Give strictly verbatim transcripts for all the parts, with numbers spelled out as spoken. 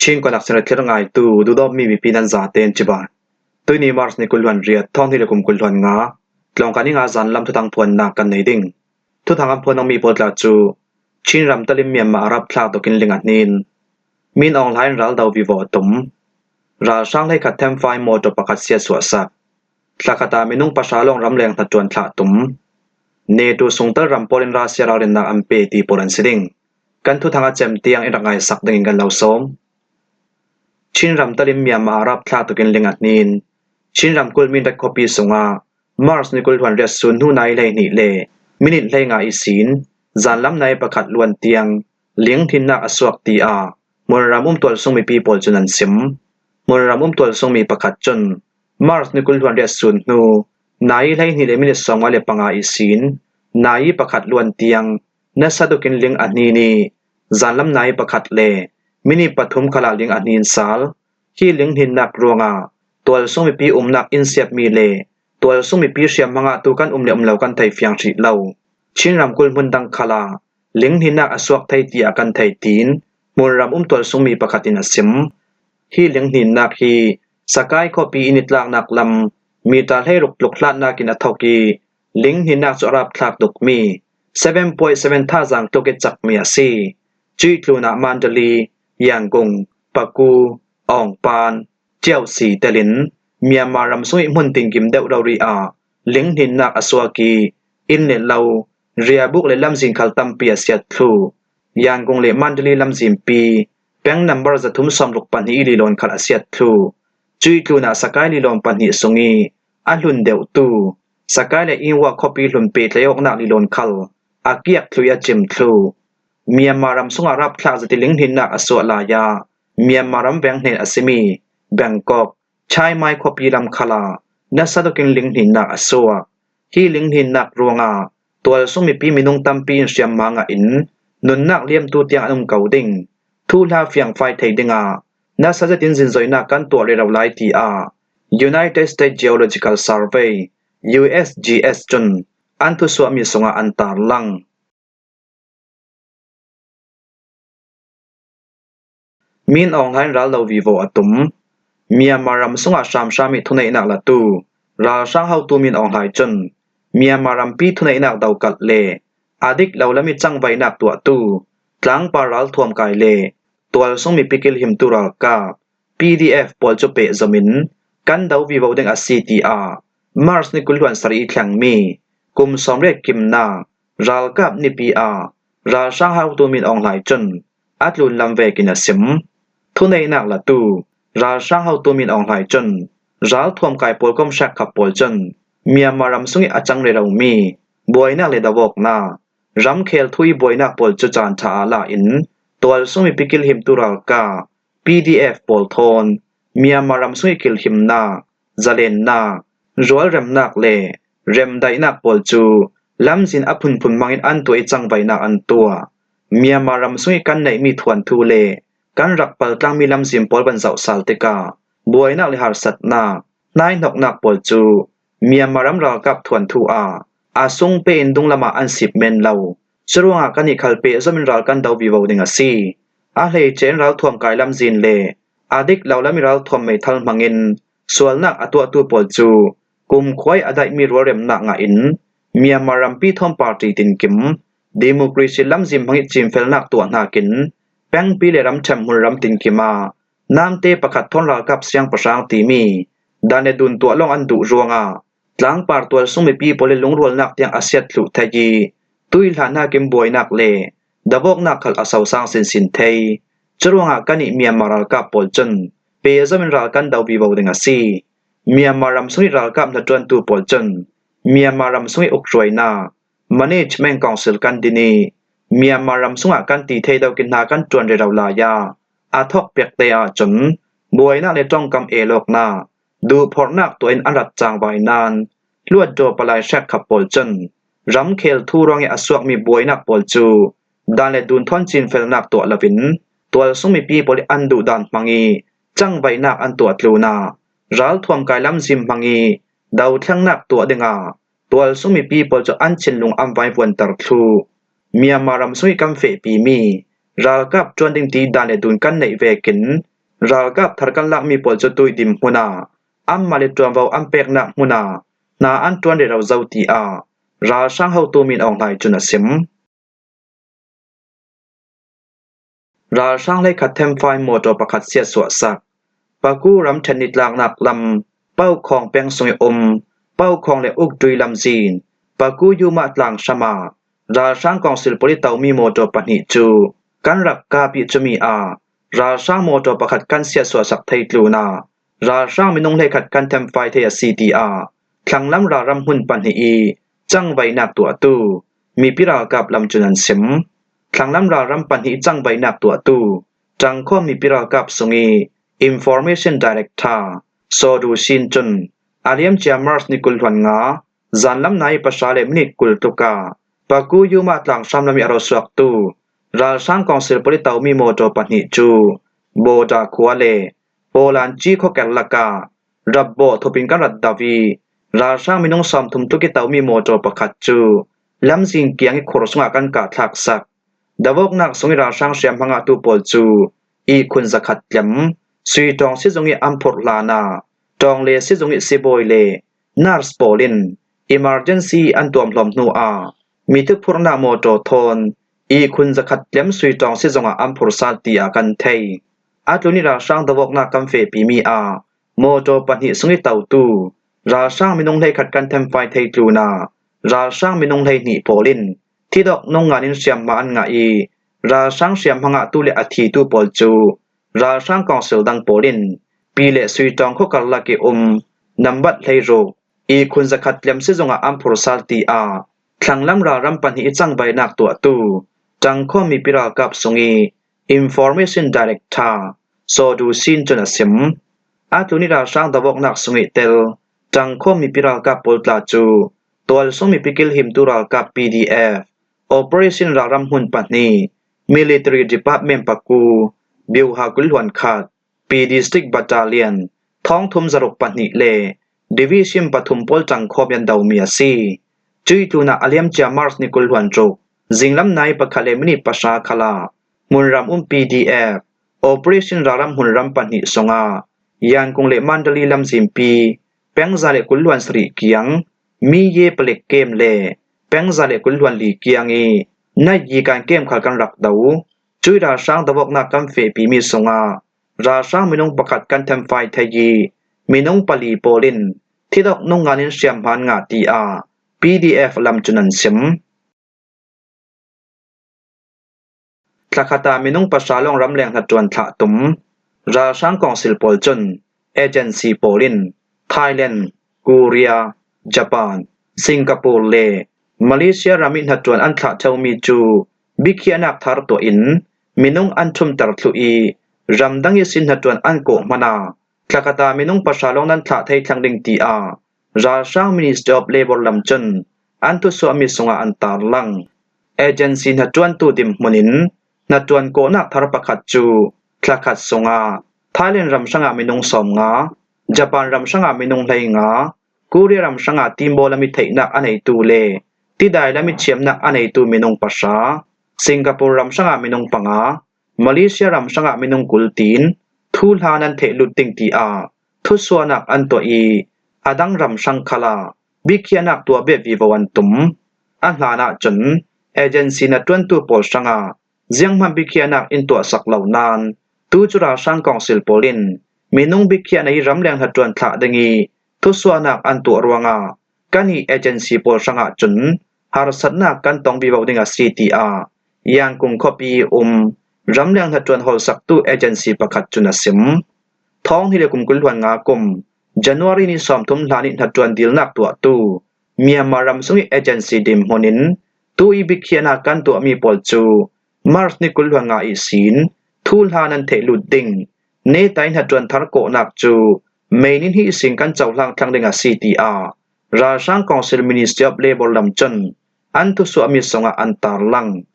Chin kuanak sinra thlir ngaitu, duhdawtmi mipi nan zaten cibai. Tuini March ni kul hluan riat, thawng hnih le kum kul hluan nga, tlawngkai ni nga zanlam thuthang phuannak kan nei ding. Thuthang an phuan dingmi pawl tla cu Chin ram talim Myanmar a rap thlak tukin ling a hnin. Min Aung Hlaing ral do vivo a tum. Ralhrang hleikhat themfai mawṭaw pakhat siatsuahsak. Thlakhat ah minung pahra lawng ramleng hnaṭuan thlah tum. NATO sungtel ram pawl in Russia ralrinnak an pe ti pawl an si ding. Kan thuthang a cem tiang in rak ngaisak dingin kan lo sawm. Chin ram talim Myanmar a rap thlak tukin ling a hnin. Chin ramkulh Mindat khuapi sungah March ni kul hluan riat sun hnu nai hleihnih le minit hleinga ihsin zanlam nai pakhat luan tiang ling hninnak a suak, tiah hmunram um tualsung mipi pawl cun an sim. Hmunram um tualsungmi pakhat cun March ni kul hluan riat sun hnu nai hleihnih le minit sawmnga le panga ihsin nai pakhat luan tiang nasa tukin ling a hnin i zanlam nai pakhat le minit pathum khalah ling a hnin sal. Hi ling hninnak ruangah tualsung mipi umnak in siatmi le tualsung mipi hriamhma ngahtu kan um le um lo kan thei fiang hrih lo. Chin ramkulh hmun dang khalah ling hninnak a suak thei tiah kan thei, tiin hmunram um tualsungmi pakhat in a sim. Hi ling hninnak hi Sakai khuapi in i tlaknak lam mita hleiruk tluk hlatnak in a thawk i, ling hninnak cu a rap thlak tukmi seven point seven thazaang tluk i cakmi a si. Cuih tlunah Mandalay, Yangon, Paku, Awngpan, Ciausi telin Myanmar ram sung i hmun tinkim deuh rori ah ling hninnak a suak i, inn le lo, riabuk le lamzin khal tampi a siat thluh. Yangon le Mandalay lamzinpi peng nambar zathum sawmruk pahnih i lilawn khal a siat thluh. Cuih tlunah Sakai lilawn pahnih sung i a hlun deuhtu Sakai le Inwa khuapi hlun pehtlaih awknak lilawn khal a kiak thluh i a cim thluh. Myanmar ram sungah rap thlak zet i ling hninnak a suah lai ah Myanmar ram veng hnen a simi Bangkok, Chiang Mai khuapi lam khalah nasa tukin ling hninnak a suak. Hi ling hninnak ruangah tualsung mipi minung tampi in hriamhma ngah in nunnak liamtu tiang an um ko ding. Thuhla fiangfai thei dingah nasa zetin zinzoinak kan tuah rero lai, tiah United States Geological Survey, U S G S cun an thusuahmi sungah an tarlang. Min Aung Hlaing ral lo vivo a tum. Myanmar ram sungah hramhram i thuneihnak latu ralhrang hotu Min Aung Hlaing cun Myanmar rampi thuneihnak dokalh le a dik lo lam i cangvaihnak tuahtu tlangpar ralthuam kai le tualsung mipi kilhimtu ralkap P D F pawl cu pehzom in kan do vivo ding a si, tiah March ni kul hluan sarih i thlengmi kum sawmriat kimnak ralkap nipi ah ralhrang hotu Min Aung Hlaing cun a tlunlam vekin a sim. Thuneihnak latu ralhrang hotu Min Aung Hlaing cun ralthuam kai pawl kom hrekkhat pawl cun Myanmar ram sung i a cang reromi buainak le dovawknak, ramkhel thu i buainak pawl cu caan ṭha ah la in tualsung mipi kilhimtu ralkap P D F pawl thawn Myanmar ram sung i kilhimnak, zalennak, rualremnak le remdaihnak pawl cu lamzin a phunphun hmangin an tuah i cangvaihnak an tuah. Myanmar ram sung i kan neihmi thuanthu le kan rak paltlangmi lamzin pawl van zoh sal tikah buainak le harsatnak, hnaihnoknak pawl cu Myanmar ram ralkap thuanthu ah a sung pe in dunglam ah an sip men lo. Curuangah kan i khal pehzom in ral kan do vivo ding a si. A hleice in ralthuam kai lamzin le a dik lo lam i ralthuam meithal hmangin sualnak a tuahtu pawl cu kumkhua i a daihmi rualremnak ngah in Myanmar rampi thawn party tinkim, democracy lamzin hmang i cinfelnak tuah hnakin pengpi le ramṭhen hmunram tinkim ah namte pakhat thawn ralkap siangpahrang timi dan le dun tuah lawng an duh ruangah tlangpar tualsung mipi pawl i lungrualnak tiang a siat thluh thei i tuihlan hnakin buainak le davawknak khal a sosang sinsin thei. Curuangah kan i Myanmar ralkap pawl cun pehzom in ral kan do vivo ding a si. Myanmar ram sung i ralkap hnaṭuantu pawl cun Myanmar ram sung i ukruainak, Management Council kan din i Myanmar ram sungah kan ti thei deuh in hna kan ṭuan rero lai ah a thawk piakte ahcun buainak le ṭongkam el awknak, duhphorhnak tuah in an rat cangvai nain hluatdaw palai hrekkhat pawl cun ramkhel thu ruangih a suakmi buainak pawl cu dan le dun thawn cinfelnak tuah loin tualsung mipi pawl i an duh dan hmang i cangvaihnak an tuah tlun ah ralthuam kai lamzin hmang i dothlengnak tuah dingah tualsung mipi pawl cu an thinlung an vaivuanter thluh. Myanmar ram sung i kan fehpimi ralkap ṭuan ding ti dan le dun kan neih vekin Ralkap thar kan lakmi pawl cu tuihdim hmunah, anmah le ṭuanvo an peknak hmunah hna an ṭuan rero zo, tiah ralhrang hotu Min Aung Hlaing cun a sim. Ralhrang hleikhat themfai motor pakhat siatsuahsak. Paku ramṭhen ni tlaknak lam Paukhawng peng sung i um Paukhawng le Ukṭui lamzin Paku Yuma tlang hram ah ralhrang kawngsil pawl i tomi motor pahnih cu kan rak kap i cumi ah ralhrang motor pakhat kan siatsuahsak thei tlunah ralhrang minung hleikhat kan themfai thei a si, tiah thlanglam ralram hmun pahnih i cangvainak tuahtu mipi ralkap lam cun an sim. Thlanglam ralram pahnih i cangvainak tuahtu Ṭangkhawm mipi ralkap sung i Information Director Saw Du Sin cun a liamcia March ni kul hluan nga zanlam nai pahra le minit kul tluk ah Paku Yuma tlang hram lam i a rosuaktu ralhrang kawngsil pawl i tomi motor pahnih cu Boda khua le Polanci khua karlak ah rapbawh thup in kan rat do i ralhrang minung sawmthum tluk i tomi motor pakhat cu lamzin kiang i khur sungah kan kah thlaksak. Dovawknak sung i ralhrang hriamhma ngahtu pawl cu ihkhun zakhat tlem Suitawng sizung i an phurh hlanah Tawngle sizung i sibawi le nurse pawl in emergency an tuamhlawm hnu ah mi thuphurhnak motor thawn ihkhun zakhat tlem Suitawng sizung ah an phurh sal, tiah kan thei. A tlun i ralhrang dovawknak kan fehpimi ah motor pahnih sung i totu ralhrang minung hleikhat kan themfai thei tlunah ralhrang minung hleihnih pawl in thidok nungngan in hriamhma an ngah i ralhrang hriamhma ngahtu le a thitu pawl cu ralhrang kawngsil dang pawl in Pi le Suitawng khua karlak i um nambat hleiruk ihkhun zakhat tlem sizung ah an phurh sal, tiah thlanglam ralram pahnih i cangvainak tuahtu Ṭangkhawm mipi ralkap sung i Information Director Saw Du Sin cun a sim. A tlun i ralhrang dovawknak sung i tel Ṭangkhawm mipi ralkap pawl tla cu tualsung mipi kilhimtu ralkap P D F Operation ralram hmun pahnih, Military Department paku, Byuha kul hluan khat, P District Battalion, thawngthum zaruk pahnih le Division pathum pawl Ṭangkhawm i an domi a si. Cui tlunah a liamcia March ni kul hluan ruk zinglam nai pakhat le minit pahra khalah hmunram um P D F Operation ralram hmunram pahnih sungah Yankung le Mandalay lamzinpi pengza le kul hluan sarih kiang Miye palik kem le pengza le kul hluan li kiang i Nayi kan kem khal kan rak do. Cui ralhrang dovawknak kan fehpimi sungah ralhrang minung pakhat kan themfai thei i minung pali pawl in thidok nungngan in hriamhma an ngah, tiah P D F lam cun an sim. Thlakhat ah minung pahra lawng ramleng hnaṭuan thlah tum. Ralhrang kawngsil pawl cun agency pawl in Thailand, Korea, Japan, Singapore le Malaysia ram i hnaṭuan an thlah ṭheumi cu biakhiahnak thar tuah in minung an ṭhumter thluh i ramdang ihsin hnaṭuan an kawh hmanh ah thlakhat ah minung pahra lawng nan thlah thei thlang ding, tiah ralhrang Ministry of Labour lam cun an thusuahmi sungah an tarlang. Agency hnaṭuantu dinhmun in hnaṭuan kawhnak thar pakhat cu thlakhat sungah Thailand ram hrangah minung sawmnga, Japan ram hrangah minung hleinga, Korea ram hrangah timbaw lam i theihnak a neitu le tidai lam i thiamnak a neitu minung pahra, Singapore ram hrangah minung panga, Malaysia ram hrangah minung kul tiin thuhla nan theih lut ding, tiah thusuahnak an tuah i a dang ram hrang khalah biakhiahnak tuah bet vivo an tum. A hlan ahcun agency hnaṭuantu pawl hrangah zianghman biakhiahnak in tuahsak lo nain tu cu ralhrang kawngsil pawl in minung biakhiahnak i ramleng hnaṭuan thlah ding i thusuahnak an tuah ruangah kan i agency pawl hrangah cun harsatnak kan tong vivo ding a si, tiah Yangon khuapi i um ramleng hnaṭuan hawlsaktu agency pakhat cun a sim. Thawng hnih le kum kul hluan nga kum January ni sawmthum hlan i hnaṭuan dilnak tuahtu Myanmar ram sung i agency dinhmun in tu i biakhiahnak kan tuahmi pawl cu March ni kul hluan nga ihsin thuhla nan theih lut ding, netai hnaṭuan thar kawhnak cu May ni hnih ihsin kan cohlang thlang ding a si, tiah ralhrang kawngsil Ministry of Labour lam cun an thusuahmi sungah an tarlang.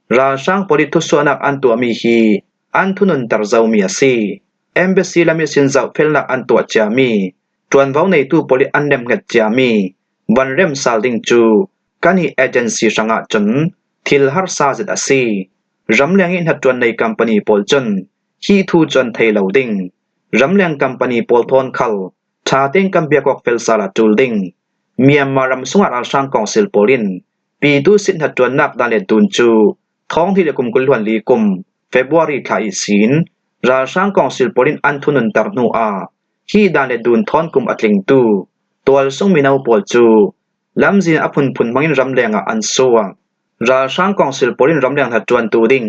Ralhrang pawl i thusuahnak an tuahmi hi an thununter zomi a si. Embassy lam ihsin zohfelnak an tuah ciami, ṭuanvo neitu pawl i an nemhnget ciami van remsal ding cu kan i agency hrangah cun thil harsa zet a si. Ramleng i hnaṭuan nei company pawl cun Hih thu cu an thei lo ding. Ramleng company pawl thawn khal ṭha tein kan biak awk fel sal a ṭul ding. Myanmar ram sungah ralhrang kawngsil pawl in pitu sit hnaṭuannak dan le dun cu thawng hnih le kum kul hluan li kum February thla ihsin ralhrang kawngsil pawl in an thu nunter hnu ah hih dan le dun thawn kum a tlingtu tualsung mino pawl cu lamzin a phunphun hmangin ramleng ah an suak. Ralhrang kawngsil pawl in ramleng hnaṭuantu ding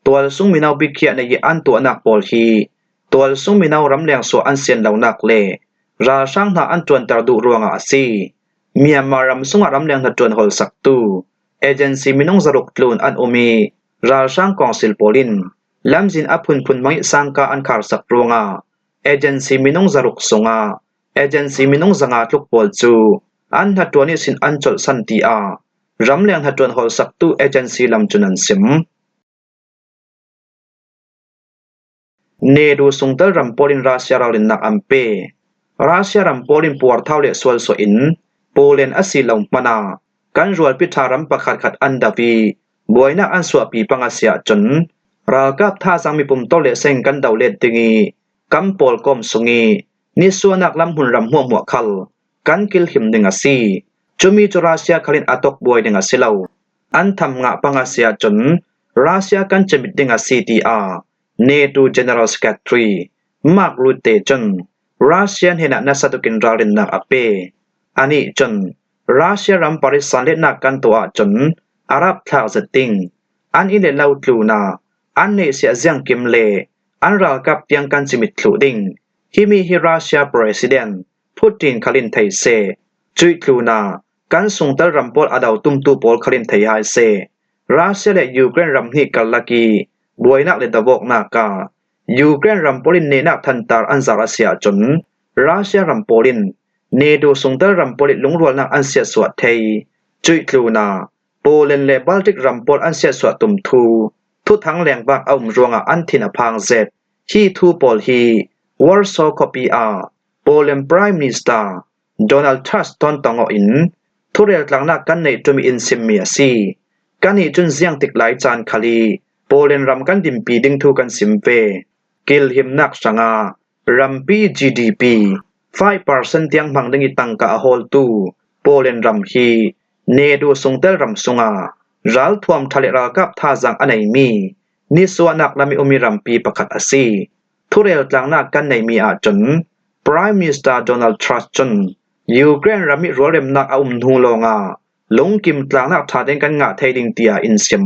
tualsung mino bikhiah nei ih an tuahnak pawl hi tualsung mino ramleng suah an sian lonak le ralhrang hna an ṭuanter duh ruangah a si. Myanmar ram sungah ramleng hnaṭuan hawlsaktu agency minung zaruk tlun an um ih ralhrang kawngsil pawl in lamzin a phunphun hmangih sangka an kharsak ruangah agency minung zaruk sungah agency minung zanga tluk pawl cu an hnaṭuan ihsin an colhsan, tiah ramleng hnaṭuan hawlsaktu agency lam cun an sim. NATO sungtel ram pawl in Russia ralrinnak an pe. Russia ram pawl in puarthau le sual suahin Poland a si lo hmanah kan rualpi ṭha ram pakhatkhat an do ih buainak an suahpi pang a si ahcun ralkap thazaang mipum tawlrelh sengin kan do let ding ih kan pawlkom sungih nisuahnak lam hmunram hmuahhmuah khal kan kilhim ding a si. Cumi cu Russia khal in a tawk buai ding a si lo. An tham ngah pang a si ahcun Russia kan cemit ding a si, tiah NATO General Secretary Mark Rutte cun Russia hnenah nasa tukin ralrinnak a pe. Anih cun Russia ram parisan letnak kan tuah ahcun a rapthlak zet ding, an inn le lo tlunah an neihsiah ziangkim le an ralkap tiang kan cimit thluh ding. Himi hi Russia President Putin khal in thei seh. Cuih tlunah kan sungtel ram pawl a do tumtu pawl khal in thei hai seh. Russia le Ukraine ram hnih karlak ih buainak le dovawknak ah Ukraine ram pawl in nehnak thantar an zar a si ahcun Russia ram pawl in NATO sungtel ram pawl ih lungrualnak an siatsuah thei. Cuih tlunah Poland le Baltic ram pawl an siatsuah tum thu thuthang lengvak a um ruangah an thin a phang zet. Hi thu pawl hi Warsaw khuapi ah Poland Prime Minister Donald Tusk thawn tong awh in thurel tlaknak kan neih ṭum ih in simmi a si. Kannih cun ziangtik lai caan khal ih Poland ram kan dinpi ding thu kan sim ve. Kilhimnak hrangah rampi G D P five percent tiang hmang ding ih tangka a hawltu Poland ram hi NATO sungtel ram sungah ralthuam ṭha le ralkap thazaang a neimi nisuahnak lam ih ummi rampi pakhat a si. Thurel tlaknak kan neimi ahcun Prime Minister Donald Tusk cun Ukraine ram ih rualremnak a um hnu lawngah lungkim tlaknak ṭha tein kan ngah thei ding tiah in sim.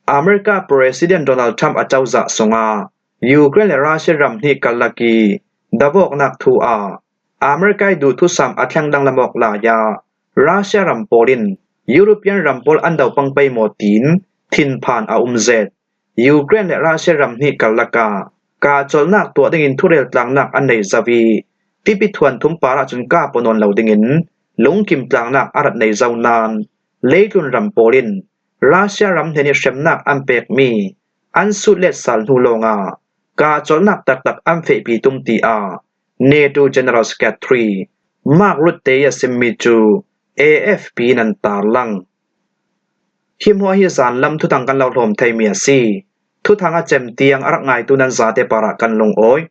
America President Donald Trump a cozah sungah Ukraine le Russia ram hnih karlak ih dovawknak thu ah America ih duhthusam a thleng danglam awk lai ah Russia ram pawl in European ram pawl an do pang pei maw tiin thinphan a um zet. Ukraine le Russia ram hnih karlak ah kahcolhnak tuah dingin thurel tlaknak an nei zo ih tipi thuanthum parah cun kah pua nawn lo dingin lungkim tlaknak a rat nei zo nain leitlun ram pawl in Russia ram hnen ih hremnak an pekmi an sut let sal hnu lawngah kahcolhnak taktak an fehpi tum, tiah NATO General Secretary Mark Rutte ih a simmi cu A F P in an tarlang. Hi hmuah hi zanlam thuthang kan lo hlawm theimi a si. Thuthang a cem tiang a rak ngaitu nan zate parah kan lungawi.